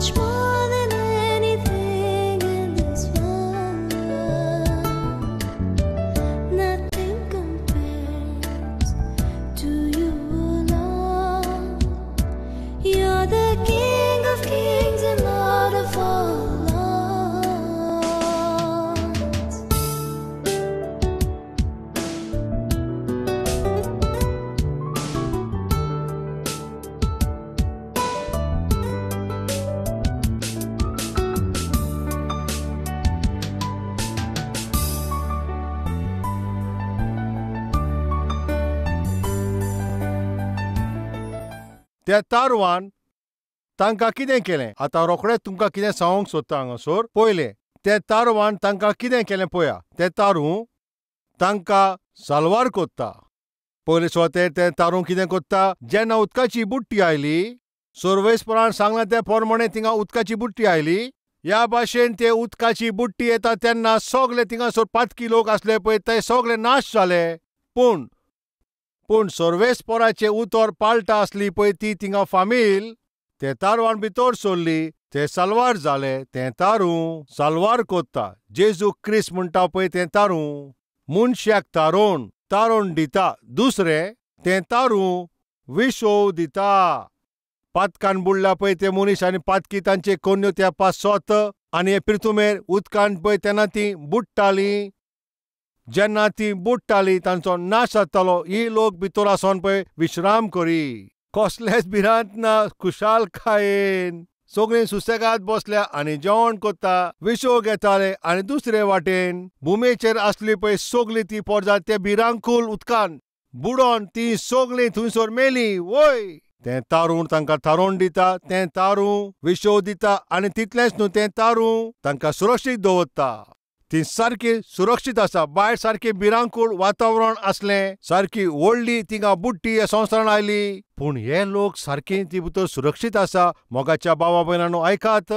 much more than anything in this world. Nothing compares to you, Lord. You're the King of kings and Lord of all lords. त्या तारवान तांकां कितें केलें? आतां रोखडेंच तुमकां कितें सांगूंक सोदता हांगासर. पयलें ते तारवान तांकां कितें केलें पळया. ते तारूं तांकां साल्वार कोत्ता. पयले सुवातेर तें तारूं कितें कोत्ता, जेन्ना उदकाची बुट्टी आयली, सर्वेस्परान सांगलां ते प्रमाणे थिंगा उदकाची बुट्टी आयली. ह्या भाशेन ते उदकाची बुट्टी येता तेन्ना सगळे थिंगासर पातकी लोक आसले पळय ते सगळे नाश जाले. पूण पूण सर्वेस्पराचें उतर पाळटा आसली पळय ती थिंगा फामील ते तारवान भितर सोडली, ते साल्वार जाले. तें तारूं साल्वार कोत्ता. जेजू क्रिस्त म्हणटा पळय तें तारूं मनशाक तारोवन तारोवन दिता. दुसरें तें तारूं विशोव दिता. पातकान बुडला पळय ते मनीस आनी पातकी तांचे कोन्यो त्या पासत आनी हे पिर्तुमेर उदकान पळय तेन्ना ती बुडटालीं. जेन्ना ती बुडटाली तांचो नाश जातालो. ही लोक भितर आसोन पळय विश्राम करी, कसलेच भिरांत ना, खुशालकायेन सगळीं सुसेगाद बसल्या आनी जेवण कोत्ता, विशो घेताले. आनी दुसरे वाटेन भुमेचेर आसली पळय सगळी ती पोरजात ते भिरांकूल उदकान बुडोन ती सगळीं थंयसर मेली. वय तें तारूं तांकां थारोवन दिता, तें तारूं विशो दिता आनी तितलेंच न्हू तें तारूं तांकां सुरक्षीत दवरता. ती सारकी सुरक्षीत आसा. भायर सारकी भिरांकूळ वातावरण आसलें, सारकी व्हडली थिंगा बुट्टी ह्या संवसारान आयली, पूण हे लोक सारकी ती भितर सुरक्षीत आसा. मोगाच्या बाबा भयणांनो आयकात,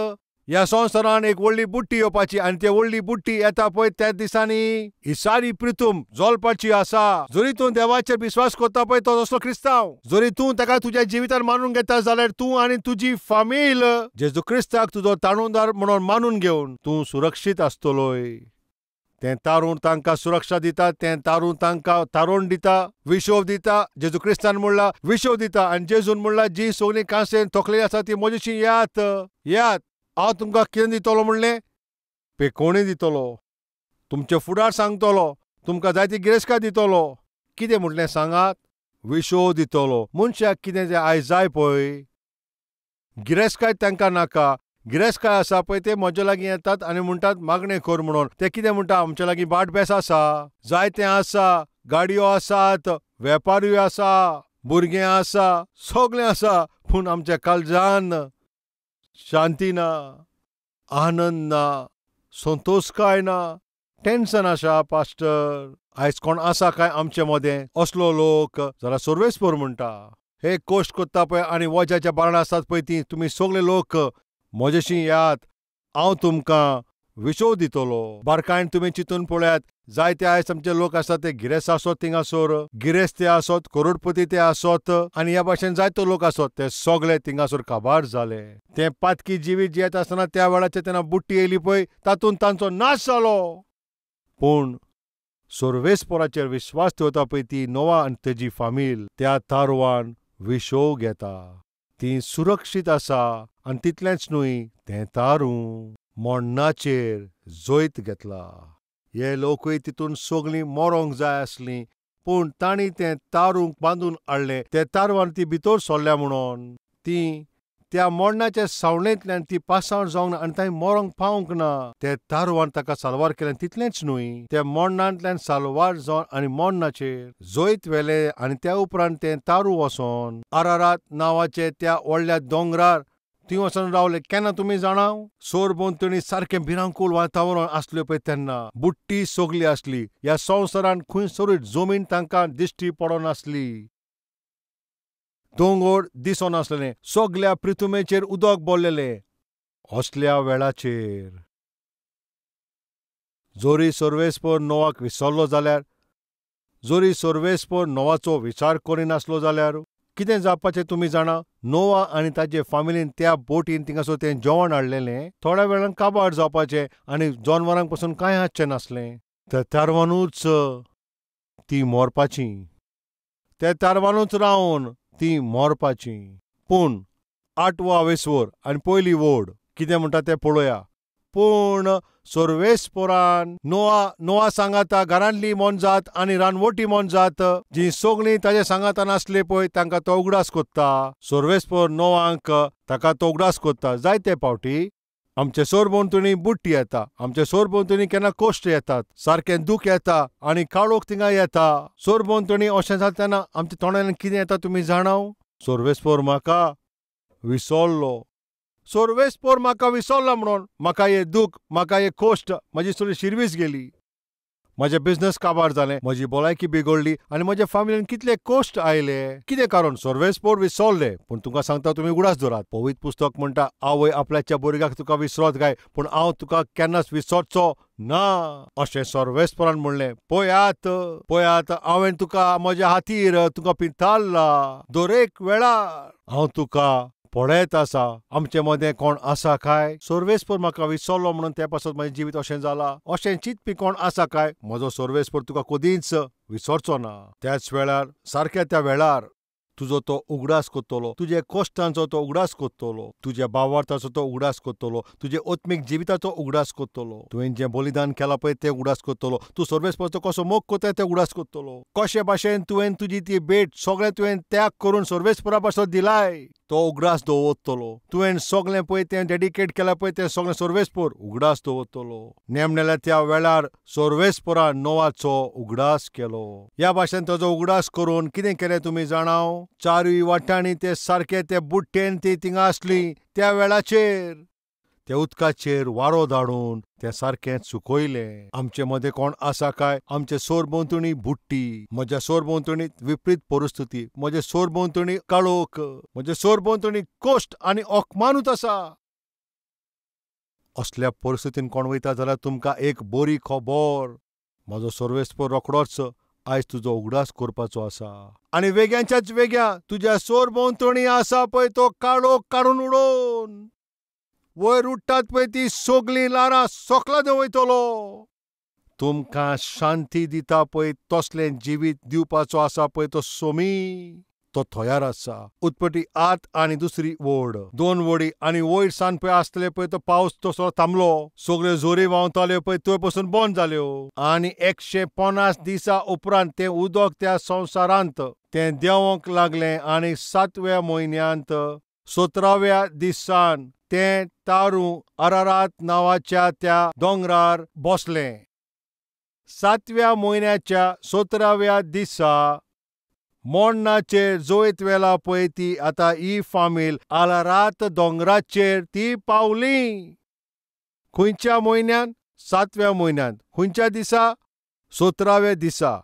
ह्या संवसारान एक व्हडली बुट्टी येवपाची आनी ते व्हडली बुट्टी येता पळय त्या दिसांनी ही सारी प्रितूम जलपाची आसा. जरी तूं देवाचेर विस्वास करता पळय तो तसलो क्रिस्तांव, जरी तूं ताका तुज्या जिवितान मानून घेता जाल्यार तूं आनी तुजी फामील जेजू क्रिस्ताक तुजो ताणूदार म्हणून मानून घेवन तूं सुरक्षीत आसतलोय. तें तारूं तांकां सुरक्षा दिता, तें तारूं तांकां तारोण दिता, विशोव दिता. जेजू क्रिस्तान म्हणला विशोव दिता आनी जेजून म्हणला जी सगळीं कांसेन थकलेली आसा ती म्हजेशी येयात येयात, हांव तुमकां कितें दितलो म्हणलें, पेकोणी दितलो, तुमचे फुडार सांगतलो, तुमकां जायती गिरेस्काय दितलो. कितें म्हणलें सांगात, विशोव दितलो. मनशाक कितें जें आयज जाय पळय, गिरेस्काय तांकां नाका. गिरेस्काय आसा पळय ते म्हजे लागीं येतात आनी म्हणटात मागणें कर म्हणून. ते कितें म्हणटा, आमच्या लागीं भाट बेस आसा, जायतें आसा, गाडयो आसात, वेपारूय आसा, भुरगें आसा, सगळें आसा, पूण आमच्या काळजान शांती ना, आनंद ना, संतोशकाय ना, टेन्शन आसा. पास्टर आयज कोण आसा काय आमचे मदें असलो लोक? जाल्यार सर्वेस्पर म्हणटा हे कोश्ट कोत्ता पळय आनी वज्याच्या बारणां आसात पळय ती तुमी सगळे लोक म्हजेशी येयात, हांव तुमकां विशोव दितलो. बारकायन तुमी चिंतून पळयात, जायते आयज आमचे लोक आसात ते गिरेस्त आसत थिंगासर, गिरेस्त ते आसत, करोडपती ते आसत आनी ह्या भाशेन जायते लोक आसत ते सगळे थिंगासर काबार जाले. ते पातकी जिवीत जियेत आसतना त्या वेळाचेर तेन्ना बुट्टी येयली पळय तातूंत तांचो नाश जालो. पूण सर्वेस्पराचेर विस्वास दवरता पळय ती नोवा आनी तेजी फामील त्या तारवान विशोव घेता. ती सुरक्षीत आसा आनी तितलेंच न्हय तें तारूं मरणाचेर जैत घेतला. हे लोकूय तितून सगळीं मरोंक जाय आसलीं, पूण तांणी तें तारूंक बांदून हाडलें. ते तारवान ती भितर सरल्या म्हणून ती त्या मरणाच्या सावळेंतल्यान ती पासावण जावंक ना आनी तांणी मरोंक पावंक ना. ते तारवान ताका साल्वार केलें. तितलेंच न्हय त्या मरणांतल्यान साल्वार जावन आनी मरणाचेर जैत व्हेलें आनी त्या उपरांत तें तारू वचोन आरारात नांवाचे त्या व्हडल्या दोंगरार ती वचोन रावले. केन्ना तुमी जाणा, सरभोंवतणी सारकें भिरांकूळ वातावरण आसलें पळय तेन्ना, बुट्टी सगली आसली, ह्या संवसारान खंयसरूय जमीन तांकां दिश्टी पडनासली, दोंगर दिसनासलें, सगल्या प्रितुमेचेर उदक भरलेलें. असल्या वेळाचेर जरी सर्वेस्पर नोवाक विसरलो जाल्यार, जरी सर्वेस्पर नोवाचो विचार करिनासलो जाल्यार, कितें जावपाचें तुमी जाणा? नोआ आनी ताजे फामिलीन त्या बोटीन थिंगासर तें जेवण हाडलेलें. थोड्या वेळान काबार जावपाचें आनी जनवरांक पसून कांय आसचें नासलें. त्या तारवानूच तीं मरपाचीं, त्या तारवानूच रावन तीं मरपाचीं. पूण आठवो आवेस्वर आनी पयली वोड कितें म्हणटा तें पळोवया. पूण सर्वेस्पोरान नोआ सांगाता घरांतली मोनजात आनी रानवटी मोनजात जी सगळीं ताजे सांगाता नासली पळय तांकां तो उगडास कोत्ता. सर्वेस्पोर नोआंक ताका तो उगडास कोत्ता. जायते फावटी आमचे सरभोंवतणी बुट्टी येता, आमचे सरभोंवतणी केन्ना कश्ट येतात, सारकें दूख येता आनी काळोख थिंगा येता. सरभोंवतणी अशें जाता तेन्ना आमच्या तोंडांतल्यान कितें येता तुमी जाणाव? सर्वेस्पोर म्हाका विसरलो, सर्वेस्पोर म्हाका विसरला म्हणून म्हाका हे दूख, म्हाका हे कश्ट, म्हजी सगळी शिरवीस गेली, म्हजें बिजनस काबार जालें, म्हजी भलायकी बिगडली आनी म्हज्या फामिलीन कितले कश्ट आयले. कितें कारण? सर्वेस्पोर विसरले. पूण तुमकां सांगता, तुमी उगडास दवरात. पवित्र पुस्तक म्हणटा, आवय आपल्याच्या भुरग्याक तुका विसरत काय, पूण हांव तुका केन्नाच विसरचो ना, अशें सर्वेस्पोरान म्हणलें. पळयात पळयात, हांवें तुका म्हज्या हातीर तुका पिंतारला, दरेक वेळार हांव तुका पळयत आसा. आमचे मदें कोण आसा काय? सर्वेस्पोर म्हाका विसरलो म्हणून ते पासत म्हजें जिवीत अशें जालां, अशें चिंतपी कोण आसा काय? म्हजो सर्वेस्पोर तुका कदींच विसरचो ना. त्याच वेळार, सारक्या त्या वेळार तुजो तो उगडास कोत्तलो, तुजे कश्टांचो तो उगडास कोत्तलो, तुज्या भावार्थाचो तो उगडास कोत्तलो, तुजे आत्मीक जिविताचो उगडास कोत्तलो, तुवें जें बलिदान केलां पळय तें उगडास कोत्तलो, तूं सर्वेस्पोराचो कसो मोग कोत्ताय तें उगडास कोत्तलो, कशे भाशेन तुवें तुजी ती भेट सगळें तुवें त्याग करून सर्वेस्पोरा पासत दिलाय तो उगडास दवरतलो, तुवें सगळें पळय तें डेडिकेट केलां पळय तें सगळें सर्वेस्पोर उगडास दवरतलो. नेमनेल्या त्या वेळार सर्वेस्पोरान नोआचो उगडास केलो. ह्या भाशेन ताजो उगडास करून कितें केलें तुमी जाणाव? चारूय वाटांनी ते सारके ते बुट्टेन ती थिंगा आसली त्या वेळाचेर त्या उदकाचेर वारो धाडून तें सारकें सुकयलें. आमचे मदें कोण आसा काय? आमचे सरभोंवतणी बुट्टी, म्हज्या सरभोंवतणी विपरीत परिस्थिती, म्हजे सरभोंवतणी काळोख, म्हजे सरभोंवतणी कश्ट आनी अपमानूच आसा. असल्या परिस्थितीन कोण वयता जाल्यार तुमकां एक बरी खबर, म्हजो सर्वेस्पोर रोखडोच आयज तुजो उगडास करपाचो आसा. आनी वेग्यांच्याच वेग्या तुज्या सरभोंवतणी आसा पळय तो काळोख काडून उडोवन वयर उडटात पळय ती सगळीं ल्हारां सोकला देंवयतलो. तुमकां शांती दिता पळय तसलें जिवीत दिवपाचो आसा पळय तो सोमी, तो तयार आसा. उत्पत्ती 8 आनी दुसरी वड, 2 वडी आनी वयर सान पळय आसतले पळय तो पावस तसो थांबलो, सगळ्यो जोरी व्हांवताल्यो पळय त्यो पसून बंद जाल्यो. आनी 150 दिसा उपरांत तें उदक त्या संवसारांत तें देंवोंक लागलें आनी 7व्या म्हयन्यांत 17व्या दिसान तें तारू अरारात नांवाच्या त्या दोंगरार बसलें. 7व्या म्हयन्याच्या 17व्या दिसा मोडणाचेर जैत वेला पळय ती आतां ही फामील आलारात दोंगराचेर ती पावली. खंयच्या म्हयन्यांत? 7व्या म्हयन्यांत. खंयच्या दिसा? 17व्या दिसा.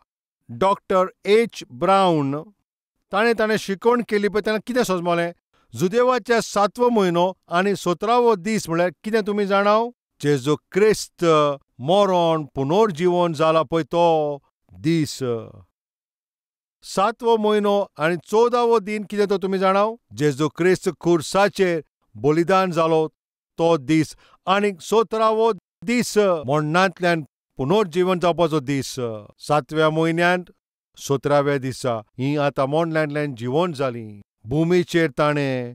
डॉक्टर एच ब्रावन ताणें शिकवण केली पळय तेन्ना कितें समजलें? जुदेवाच्या 7वो म्हयनो आनी 17वो दीस म्हळ्यार कितें तुमी जाणाव? जेजू क्रिस्त मरण पुनर्जीवन जाला पळय तो दीस. 7वो म्हयनो आनी 14वो दीन कितें तो तुमी जाणाव? जेजू क्रिस्त खुर्साचेर बलिदान जालो तो दीस आनी 17वो दीस मरणांतल्यान पुनर्जीवन जावपाचो दीस. 7व्या म्हयन्यांत 17व्या दिसा ही आतां मरणांतल्यान जिवन जाली. भुमीचेर ताणें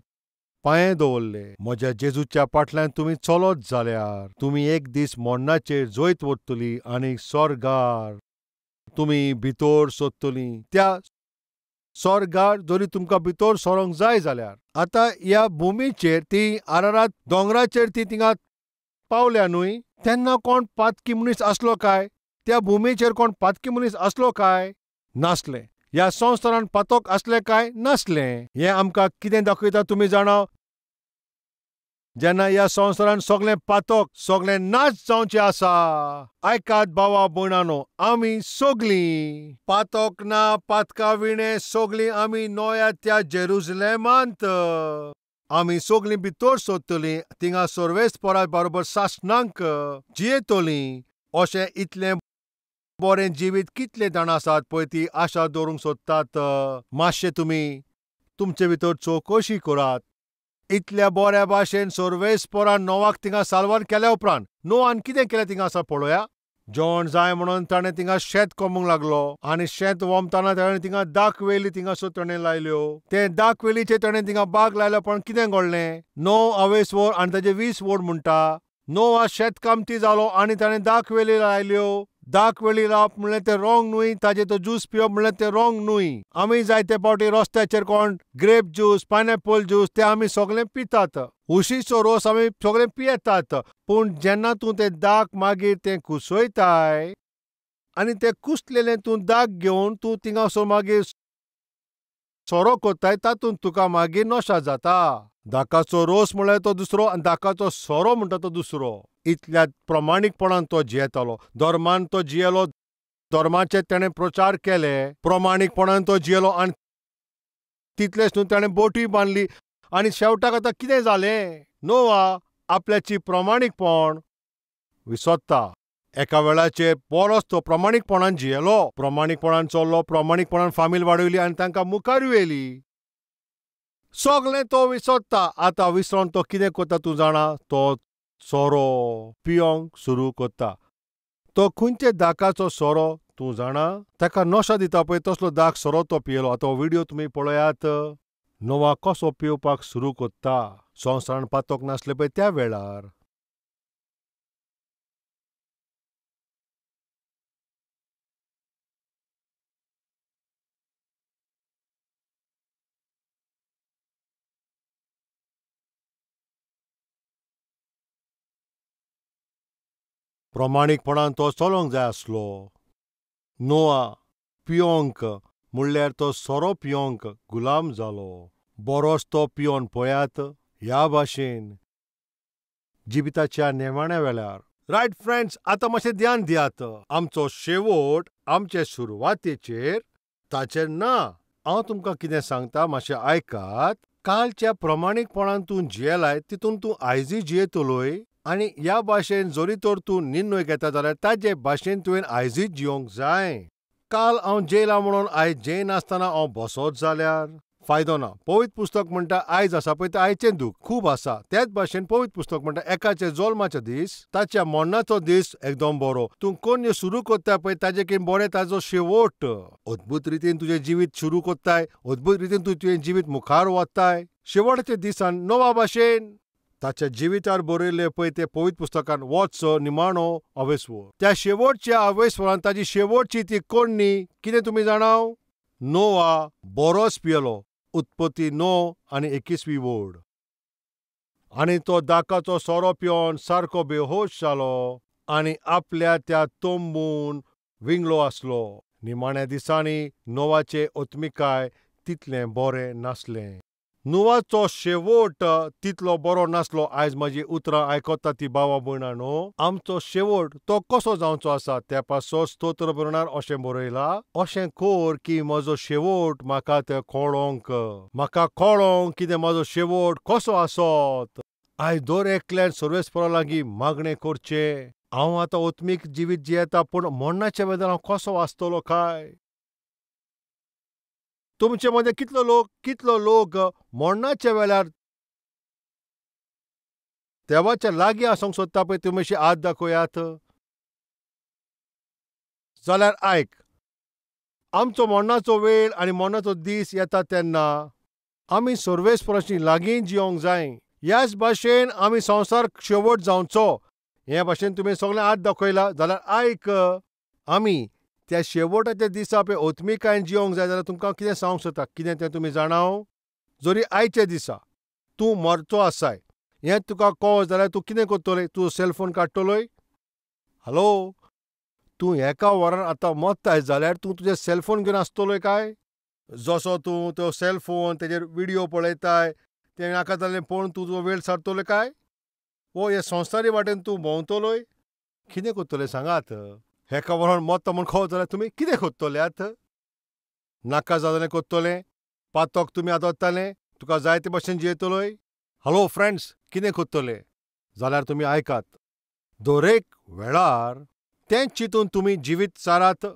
पांये दवरले. म्हज्या जेजूच्या फाटल्यान तुमी चलत जाल्यार तुमी एक दीस मरणाचेर जैत व्हरतली आनी स्वर्गार तुमी भितर सोदतली. त्या स्वर्गार जरी तुमकां भितर सरोंक जाय जाल्यार आतां ह्या भुमीचेर ती आरारात दोंगराचेर ती थिंगा पावल्या न्हय, तेन्ना कोण पातकी मनीस आसलो काय? त्या भुमीचेर कोण पातकी मनीस आसलो काय? नासलें. ह्या संवसारान पातक आसलें काय? नासलें. हें आमकां कितें दाखयता तुमी जाणा? जेन्ना ह्या संवसारान सगळें पातक सगळें नाश जावचें आसा. आयकात भावा भयणानो, आमी सगळीं पातक ना पातका विणें सगळीं आमी नव्या त्या जेरुजलेमांत आमी सगळीं भितर सोदतलीं, थिंगा सर्वेस्परा बरोबर सासणांक जियेतलीं. अशें इतलें बरें जिवीत कितले जाण आसात पळय ती आशा दवरूंक सोदतात. मातशें तुमी तुमचे भितर चवकशी करात. इतल्या बऱ्या भाशेन सर्वेस्परान नोवाक थिंगा साल्वार केल्या उपरांत नोवान कितें केलें थिंगा आसा पळोवया. जेवण जाय म्हणून ताणें थिंगा शेत कोंबूंक लागलो आनी शेत वोमतना ताणें थिंगा दाक वेली थिंगासर ताणें लायल्यो. ते दाक वेलीचे ताणें थिंगा बाग लायलो. पण कितें घडलें? 9 अवेस वर आनी ताजे 20 वर म्हणटा, नोवा शेतकामती जालो आनी ताणें दाक वेली लायल्यो. दाक वेली लावप म्हणल्यार तें रोंग न्हय, ताजें तो ज्यूस पिवप म्हणल्यार तें रोंग न्हय. आमी जायते फावटी रस्त्याचेर कोण ग्रेप ज्यूस, पायनएपल ज्यूस ते आमी सगळे पितात, उशीचो रोस आमी सगळे पियेतात. पूण जेन्ना तूं ते दाक मागीर तें कुसयताय आनी तें कुसलेलें तूं दाक घेवन तूं थिंगासर मागीर सोरो कोत्ताय, तातूंत तुका मागीर नशा जाता. दाकाचो रोस म्हणल्यार तो दुसरो आनी दाकाचो सोरो म्हणटा तो दुसरो. इतल्या प्रमाणीकपणान तो जियेतालो. धर्मान तो जियेलो, धर्माचे ताणें प्रचार केले, प्रमाणीकपणान तो जियेलो आनी तितलेंच न्हू ताणें बोटी बांदली. आनी शेवटाक आतां कितें जालें? नोवा आपल्याची प्रमाणीकपण विसरता. एका वेळाचेर बरोच तो प्रमाणीकपणान जियेलो, प्रमाणीकपणान चल्लो, प्रमाणीकपणान फामील वाडयली आनी तांकां मुखार व्हेली. सगळें तो विसरता. आतां विसरोन तो कितें करता तूं जाणा? तो सोरो पियोंक सुरू करता. तो खंयचे दाकाचो सोरो तूं जाणा? ताका नशा दिता पळय तसलो दाक सोरो तो पियेलो. आतां हो व्हिडियो तुमी पळयात. नोवा कसो पिवपाक सुरू करता. संवसारान पातोक नासले पळय त्या वेळार. प्रमाणीकपणान तो चलोंक जाय आसलो. नोआ पियोंक म्हणल्यार तो सोरो पियोंक गुलाम जालो. बरोच तो पियोन पळयात ह्या भाशेन जिविताच्या नेमाण्या वेळार. रायट फ्रेंड्स, आतां मातशें ध्यान दियात. आमचो शेवट आमचे सुरवातेचेर ताचेर ना. हांव तुमकां कितें सांगता मातशें आयकात. कालच्या प्रमाणीकपणान तूं जियेलाय तितून तूं आयजूय जियेतलोय आनी ह्या भाशेन जरी तर तूं निर्णय घेता जाल्यार ताजे भाशेन तुवें आयजूय जियोंक जाय. काल हांव जेयलां म्हणून आयज जेयनासतना हांव बसत जाल्यार फायदो ना. पवित्र पुस्तक म्हणटा आयज आसा पळय तें आयचें दूख खूब आसा. त्याच भाशेन पवित्र पुस्तक म्हणटा एकाचे जल्माचो दीस ताच्या मरणाचो दीस एकदम बरो. तूं कोण सुरू करता पळय ताजे कितें बरें ताजो शेवट. अद्भुत रितीन तुजें जिवीत सुरू करताय, अद्भुत रितीन तूं तुजें जिवीत मुखार वताय. शेवटाच्या दिसान नोवा भाशेन ताच्या जिवितार बरयल्लें पळय ते पवित्र पुस्तकान वच निमाणो अवेस्वर. त्या शेवटच्या अवेस्वरान ताजी शेवटची ती कोडणी कितें तुमी जाणाव? नोवा बरोच पियेलो. उत्पत्ती 9 आनी 21 वोड. आनी तो दाकाचो सोरो पिवन सारको बेहोश जालो आनी आपल्या त्या तंबून विंगलो आसलो. निमाण्या दिसांनी नोवाचे ओत्मिकाय तितलें बरें नासलें. नोवाचो शेवट तितलो बरो नासलो. आयज म्हाजी उतरां आयकता ती बाबा भयणां न्हू, आमचो शेवट तो कसो जावचो आसा त्या पासत स्तोत्र बरयणार अशें बरयलां, अशें कर की म्हजो शेवट म्हाका ते कळोंक, म्हाका कळोंक कितें म्हजो शेवट कसो आसत. आयज दर एकल्यान सर्वेस्परा लागीं मागणें करचें. हांव आतां ओत्मीक जिवीत जियेता पूण मरणाच्या वेळार हांव कसो वाचतलो काय? तुमचे मदें कितलो लोक मरणाच्या वेळार देवाच्या लागीं आसूंक सोदता पळय तुमी अशी हात दाखयात जाल्यार आयक. आमचो मरणाचो वेळ आनी मरणाचो दीस येता तेन्ना आमी सर्वेस्पराची लागीं जियोंक जाय. ह्याच भाशेन आमी संवसार शेवट जावचो हे भाशेन तुमी सगळें हात दाखयला जाल्यार आयक. आमी त्या शेवटाच्या दिसा पळय ओत्मिकायेन जियोंक जाय जाल्यार तुमकां कितें सांगूंक सोदता कितें तें तुमी जाणाव? जरी आयच्या दिसा तूं मरचो आसाय हें तुका कळो जाल्यार तूं कितें करतलोय? तूं सेलफोन काडटलोय? हॅलो, तूं एका वरान आतां मरताय जाल्यार तूं तुजें सेलफोन घेवन आसतलोय काय? जसो तूं तो सेलफोन तेजेर विडियो पळयताय तें नाका जाल्लें पळोवन तूं तुजो वेळ सारतलोय काय? वो हे संवसारी वाटेन तूं भोंवतलोय? कितें करतलें सांगात? हेका वरान मरता म्हूण खबर जाल्यार तुमी कितें करतले? आतां नाका जालें करतलें, पातक तुमी आदरतलें, तुका जाय ते भशेन जियेतलोय. हॅलो फ्रेंड्स, कितें करतले जाल्यार तुमी आयकात. दरेक वेळार तें चिंतून तुमी जिवीत सारात.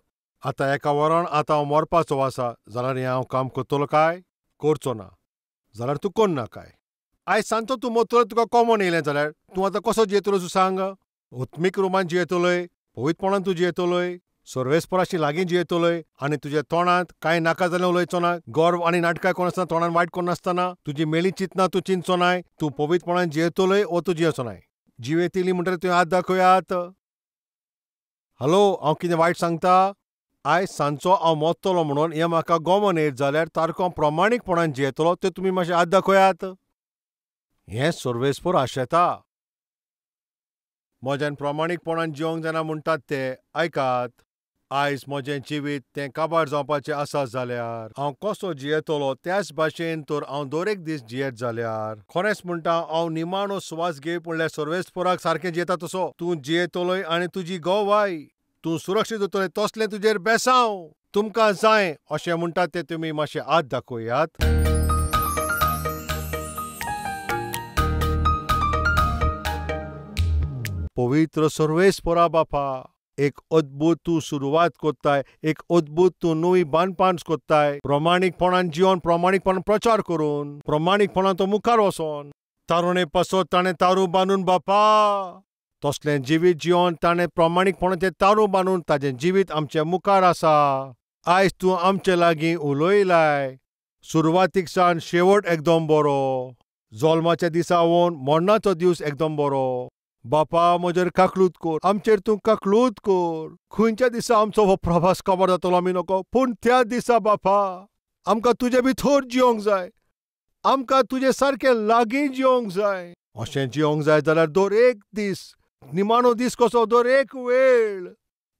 आतां एका वरान आतां हांव मरपाचो आसा जाल्यार हें हांव काम करतलो काय? करचो ना जाल्यार तूं कोन्नाकाय. आयज सांजचो तूं मोतलो तुका कॉमन येयलें जाल्यार तूं आतां कसो जियेतलो तूं सांग? आत्मीक रुमान जियेतलोय, पवित्रपणान तूं जियेतलोय, सर्वेस्पराशी लागीं जियेतलोय आनी तुज्या तोंडांत कांय नाका जालें उलयचो ना, गर्व आनी नाटकां कोण तोंडान वायट कोण नासतना, तुजी मेळी चिंतना तूं चिंतचो नाय, तूं पवित्रपणान जियेतलोय वो तूं जियेचो नाय. जिवेतली म्हणटरी तुवें हात दाखयात. हॅलो, हांव कितें वायट सांगता? आयज सांजचो हांव मोत्तलो म्हणून हें म्हाका गोमन येत जाल्यार तारको हांव प्रमाणीकपणान जियेतलो तें तुमी मातशें हात दाखयात. हें सर्वेस्पर आशेता. म्हज्यान प्रमाणीकपणान जिवंक जायना म्हणटात ते आयकात. आयज म्हजें जिवीत तें काबार जावपाचें आसा जाल्यार हांव कसो जियेतलो त्याच भाशेन तर हांव दर एक दीस जियेत जाल्यार खरेंच म्हणटा हांव निमाणो सुवास घेय म्हणल्यार सर्वेस्पराक सारकें जियेता तसो तूं जियेतलोय आनी तुजी गवाय तूं सुरक्षीत उरतलोय तसलें तुजेर बेसांव तुमकां जाय अशें म्हणटात ते तुमी मातशें हात दाखयात. पवित्र सर्वेस्परा बापा, एक अद्भुत तूं सुरवात कोत्ताय, एक अद्भुत तूं नवी बांदपाण कोत्ताय, प्रमाणीकपणान जिवन, प्रमाणीकपणान प्रचार करून, प्रमाणीकपणान तो मुखार वचोन तारुणे पासत ताणें तारू बांदून बापा तसलें जिवीत जिवन ताणें प्रमाणीकपणान तें तारू बांदून ताजें जिवीत आमच्या मुखार आसा. आयज तूं आमचे लागीं उलयलाय, सुरवातीक सावन शेवट एकदम बरो, जल्माच्या दिसा वोन मरणाचो दीस एकदम बरो. बापा म्हजेर काकलूत कोर, आमचेर तूं काकलूत कोर. खंयच्या दिसा आमचो हो प्रवास कबर जातलो आमी नको, पूण त्या दिसा बापा आमकां तुजे भितर जिवंक जाय, आमकां तुजे सारकें लागीं जिवंक जाय. अशें जिवंक जाय जाल्यार दर एक दीस निमाणो दीस कसो, दर एक वेळ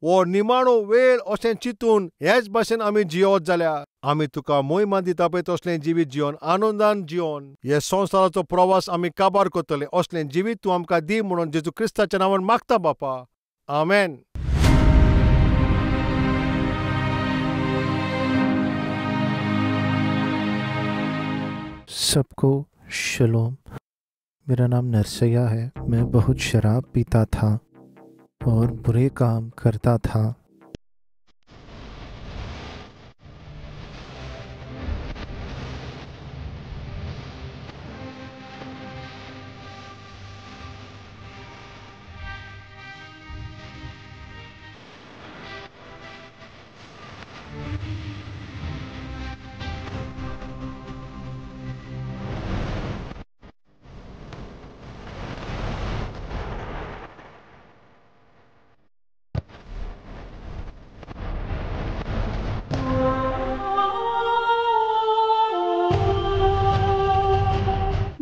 हो निमाणो वेळ अशें चिंतून हेच भाशेन आमी जियत जाल्यार आमी तुका मोहिमा दिता पळय तसलें जिवीत जिवन, आनंदान जिवन हे संवसाराचो प्रवास आमी काबार करतले असलें जिवीत तूं आमकां दी म्हणून जेजू क्रिस्ताच्या नांवान मागता बापा, आमेन. सबको शलोम। मेरा नाम नरसैया है। मैं बहुत शराब पीता था और बुरे काम करता था।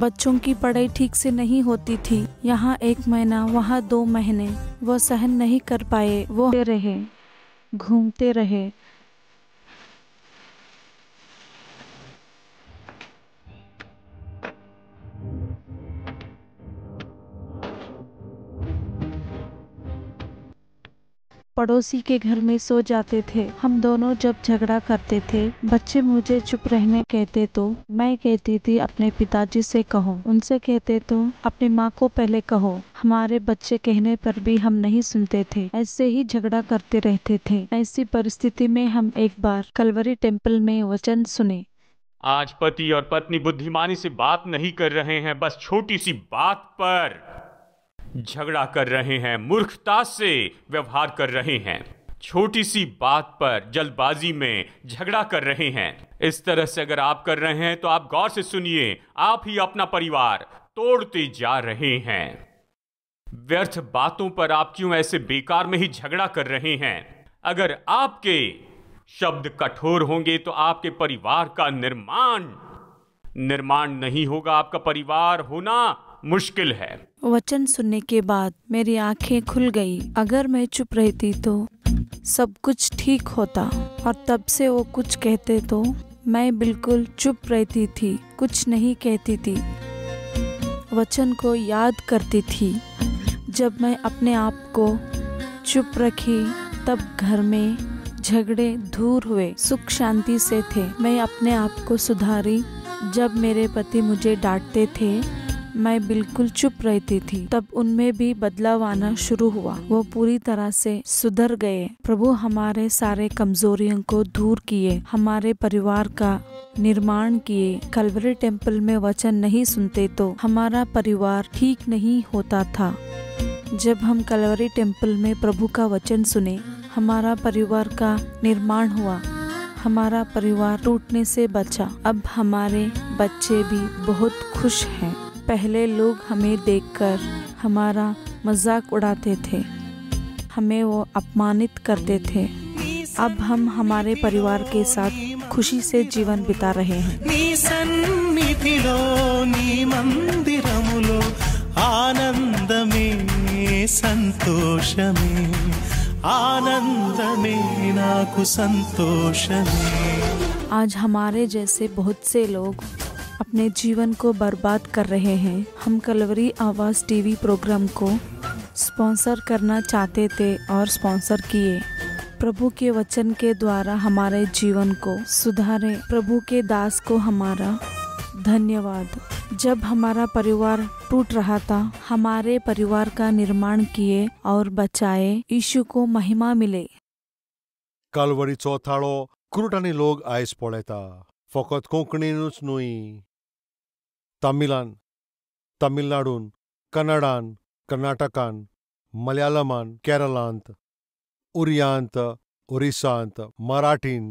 बच्चों की पढ़ाई ठीक से नहीं होती थी। यहाँ 1 महीना, वहाँ 2 महीने। वो सहन नहीं कर पाए। वो रहे, घूमते रहे। पड़ोसी के घर में सो जाते थे। हम दोनों जब झगड़ा करते थे, बच्चे मुझे चुप रहने कहते तो मैं कहती थी अपने पिताजी से कहो, उनसे कहते तो अपनी माँ को पहले कहो। हमारे बच्चे कहने पर भी हम नहीं सुनते थे, ऐसे ही झगड़ा करते रहते थे। ऐसी परिस्थिति में हम एक बार कलवरी टेम्पल में वचन सुने। आज पति और पत्नी बुद्धिमानी से बात नहीं कर रहे हैं, बस छोटी सी बात पर झगड़ा कर रहे हैं, मूर्खता से व्यवहार कर रहे हैं, छोटी सी बात पर जल्दबाजी में झगड़ा कर रहे हैं। इस तरह से अगर आप कर रहे हैं तो आप गौर से सुनिए, आप ही अपना परिवार तोड़ते जा रहे हैं। व्यर्थ बातों पर आप क्यों ऐसे बेकार में ही झगड़ा कर रहे हैं? अगर आपके शब्द कठोर होंगे तो आपके परिवार का निर्माण नहीं होगा, आपका परिवार होना मुश्किल है। वचन सुनने के बाद मेरी आंखें खुल गई। अगर मैं चुप रहती तो सब कुछ ठीक होता, और तब से वो कुछ कहते तो मैं बिल्कुल चुप रहती थी, कुछ नहीं कहती थी। वचन को याद करती थी। जब मैं अपने आप को चुप रखी तब घर में झगड़े दूर हुए, सुख शांति से थे। मैं अपने आप को सुधारी। जब मेरे पति मुझे डांटते थे, मैं बिल्कुल चुप रहती थी। तब उनमें भी बदलाव आना शुरू हुआ। वो पूरी तरह से सुधर गए। प्रभु हमारे सारे कमजोरियों को दूर किए, हमारे परिवार का निर्माण किए। कलवरी टेम्पल में वचन नहीं सुनते तो हमारा परिवार ठीक नहीं होता था। जब हम कलवरी टेम्पल में प्रभु का वचन सुने, हमारा परिवार का निर्माण हुआ। हमारा परिवार टूटने से बचा। अब हमारे बच्चे भी बहुत खुश हैं। पहले लोग हमें देखकर हमारा मजाक उड़ाते थे, हमें वो अपमानित करते थे। अब हम हमारे परिवार के साथ खुशी से जीवन बिता रहे हैं। आनंदमे संतोषमे आनंदमे नाकु संतोषमे। आज हमारे जैसे बहुत से लोग अपने जीवन को बर्बाद कर रहे हैं। हम कलवरी आवाज़ टीवी प्रोग्राम को स्पॉन्सर करना चाहते थे और स्पॉन्सर किए। प्रभु के वचन के द्वारा हमारे जीवन को सुधारे। प्रभु के दास को हमारा धन्यवाद। जब हमारा परिवार टूट रहा था, हमारे परिवार का निर्माण किए और बचाए। यीशु को महिमा मिले। कालवरीचो थाळो कुरुटांनी लोक आयज पळयता, फकत कोंकणीनूच न्हय, तमिलान, तमिळनाडून, कन्नडान, कर्नाटकान, मलयालमान, केरलांत, उरियांत, ओरिसांत, मराठीन,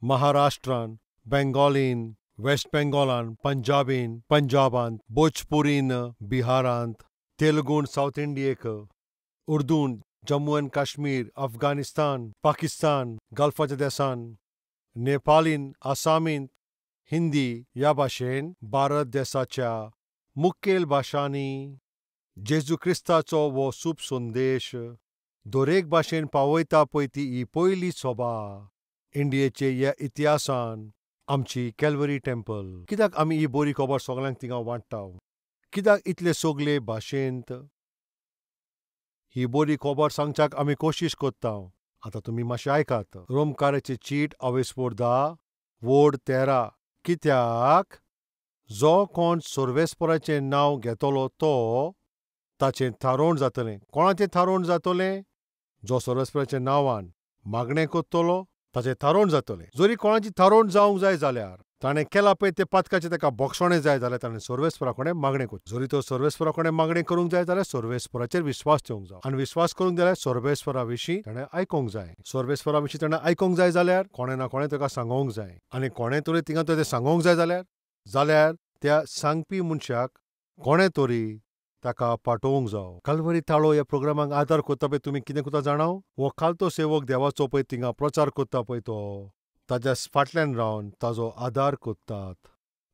महाराष्ट्रान, बेंगॉलीन, वेस्ट बेंगॉलान, पंजाबीन, पंजाबांत, भोजपुरीन, बिहारांत, तेलुगून सावथ इंडियेक, उर्दून जम्मू एंड काश्मीर, अफगाणिस्तान, पाकिस्तान, गल्फाच्या देसान, नेपालीन, आसामीन, हिंदी ह्या भाशेन भारत देसाच्या मुखेल भाशांनी जेजू क्रिस्ताचो हो शुभ संदेश दरेक भाशेन पावयता पळय ती ही पयली सभा इंडियेचे ह्या इतिहासान आमची कॅलवरी टेम्पल. कित्याक आमी ही बरी खबर सगळ्यांक थिंगा वांट्टा? कित्याक इतले सगळे भाशेंत ही बरी खबर सांगच्याक आमी कोशिश करता? आतां तुमी मातशें आयकात. रोमकाराची चीट अवेस्पोर 10 वोड 13. कित्याक जो कोण सर्वेस्पराचें नांव घेतलो तो ताचें थारोवण जातलें. कोणाचें थारोवण जातलें? जो सर्वेस्पराच्या नांवान मागणें करतलो ताचें थारोवण जातलें. जरी कोणाची थारोवण जावंक जाय जाल्यार ताणें केलां पळय तें पातकाचें ताका बक्षणें जाय जाल्यार ताणें सर्वेस्परा कडेन मागणें करचें. जरी तो सर्वेस्परा कडेन मागणें करूंक जाय जाल्यार सर्वेस्पराचेर विश्वास ठेवंक जाय, आनी विश्वास करूंक जाल्यार सर्वेस्परा विशीं ताणें आयकूंक जाय. सर्वेस्परा विशीं ताणें आयकूंक जाय जाल्यार कोणें ना कोणें ताका सांगोंक जाय, आनी कोणें तरी थिंगा तें सांगोंक जाय जाल्यार त्या सांगपी मनशाक कोणें तरी ताका पाठोवंक जावो. कलवरी थाळो ह्या प्रोग्रामाक आदार करता पळय तुमी कितें करता जाणाव? हो खालतो सेवक देवाचो पळय थिंगा प्रचार करता पळय तो ताज्या फाटल्यान रावन ताजो आदार करतात.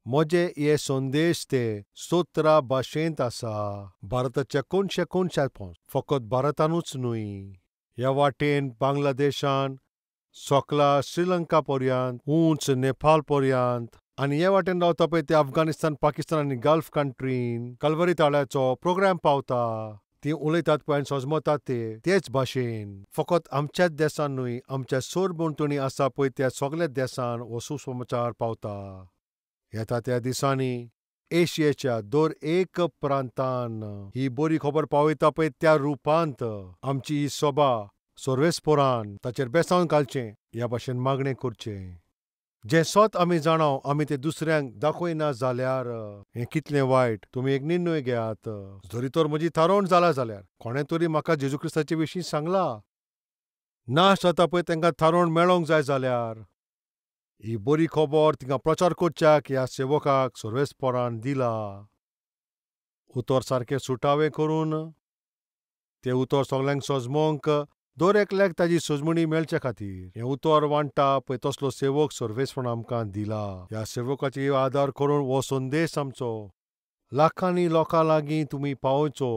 म्हजे हे संदेश ते 17 भाशेंत आसा. भारताच्या कोनशे कोनशात पोंच, फकत भारतानूच न्हय, ह्या वाटेन बांगलादेशान, सकला श्रीलंका पर्यंत, उंच नेपाळ पर्यंत, आनी हे वाटेन रावता पळय ते अफगाणिस्तान, पाकिस्तान आनी गल्फ कंट्रीन कलवरी ताळ्याचो प्रोग्राम पावता. ती उलयतात पळय आनी सजमतात ते तेच भाशेन. फकत आमच्याच देसान न्हय, आमच्या सरभोंवतणी आसा पळय त्या सगळ्या देसान हो सुसमाचार पावता. येता त्या दिसांनी एशियेच्या दर एक प्रांतान ही बरी खबर पावयता पळय त्या रुपांत आमची ही सभा सर्वेस्परान ताचेर बेसावन घालचें ह्या भाशेन मागणें करचें. जें सत आमी जाणाव आमी तें दुसऱ्यांक दाखयना जाल्यार हें कितलें वायट. तुमी एक निर्णय घेयात. जरी तर म्हजी थारोवण जाला जाल्यार कोणें तरी म्हाका जेजू क्रिस्ताचे विशीं सांगलां, नाश जाता पळय तांकां थारोवण मेळोंक जाय जाल्यार ही बरी खबर थिंगा प्रचार करच्याक ह्या सेवकाक सर्वेस्परान दिला. उतर सारकें सुटावें करून तें उतर सगल्यांक सजमोंक दर एकल्याक ताजी सजमणी मेळचे खातीर हें उतर वांट्टा पळय तसलो सेवक सर्वेस्परान आमकां दिला. ह्या सेवकाचेर आदार करून हो संदेश आमचो लाखांनी लोकां लागीं तुमी पावोवचो.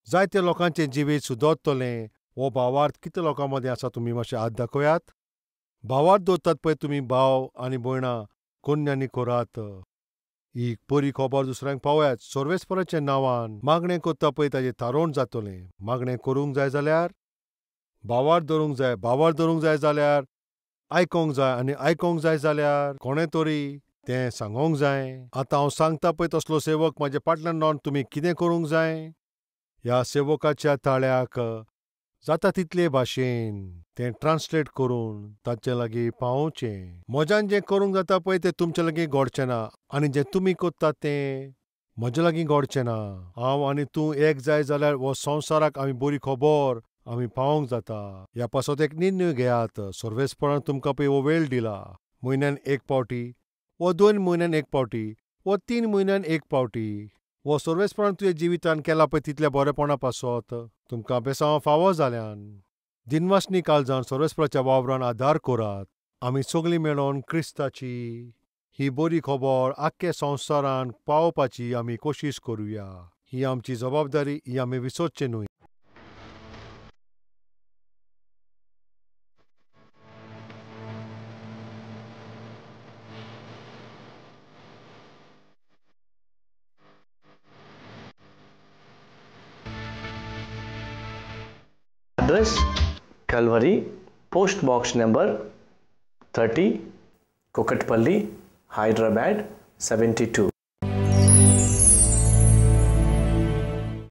जायते लोकांचें जिवीत सुदरतलें. हो भावार्थ कितले लोकां मदीं आसा तुमी मातशें हात दाखयात. भावार्थ दवरतात पळय तुमी भाव आनी भयणां कोन्यांनी करात. ही बरी खबर दुसऱ्यांक पावयात. सर्वेस्पराच्या नांवान मागणें करता पळय ताजें थारोवण जातलें. मागणें करूंक जाय जाल्यार भावार्थ धरूंक जाय, भावार्थ धरूंक जाय जाल्यार आयकोंक जाय, आनी आयकोंक जाय जाल्यार कोणें तरी तें सांगोंक जाय. आतां हांव सांगता पळय तसलो सेवक म्हाजे फाटल्यान रावन तुमी कितें करूंक जाय. ह्या सेवकाच्या ताळ्याक जाता तितले भाशेन तें ट्रान्सलेट करून ताचे लागीं पावोवचें. म्हज्यान जें करूंक जाता पळय तें तुमचे लागीं घडचें ना आनी जें तुमी करतात तें म्हजे लागीं घडचें ना. हांव आनी तूं एक जाय जाल्यार हो संवसाराक आमी बरी खबर आमी पावोवंक जाता. ह्या पासत एक निर्णय घेयात. सर्वेस्परान तुमकां पळय हो वेळ दिला. म्हयन्यान एक पावटी वो 2 म्हयन्यान एक पावटी वो 3 म्हयन्यान एक पावटी वो सर्वेस्परान तुज्या जिवितान केला पळय तितल्या बरेपणा पासत तुमकां बेसांव फावो जाल्यान दिनवासनी काळजान सर्वेस्पराच्या वावरान आदार करात. आमी सगळीं मेळोन क्रिस्ताची ही बरी खबर आख्खे संवसारान पावोवपाची आमी कोशिश करुया. ही आमची जबाबदारी, ही आमी विसरचें न्हय. Address: Calvary, Post Box Number 30, Kukatpally, Hyderabad 72.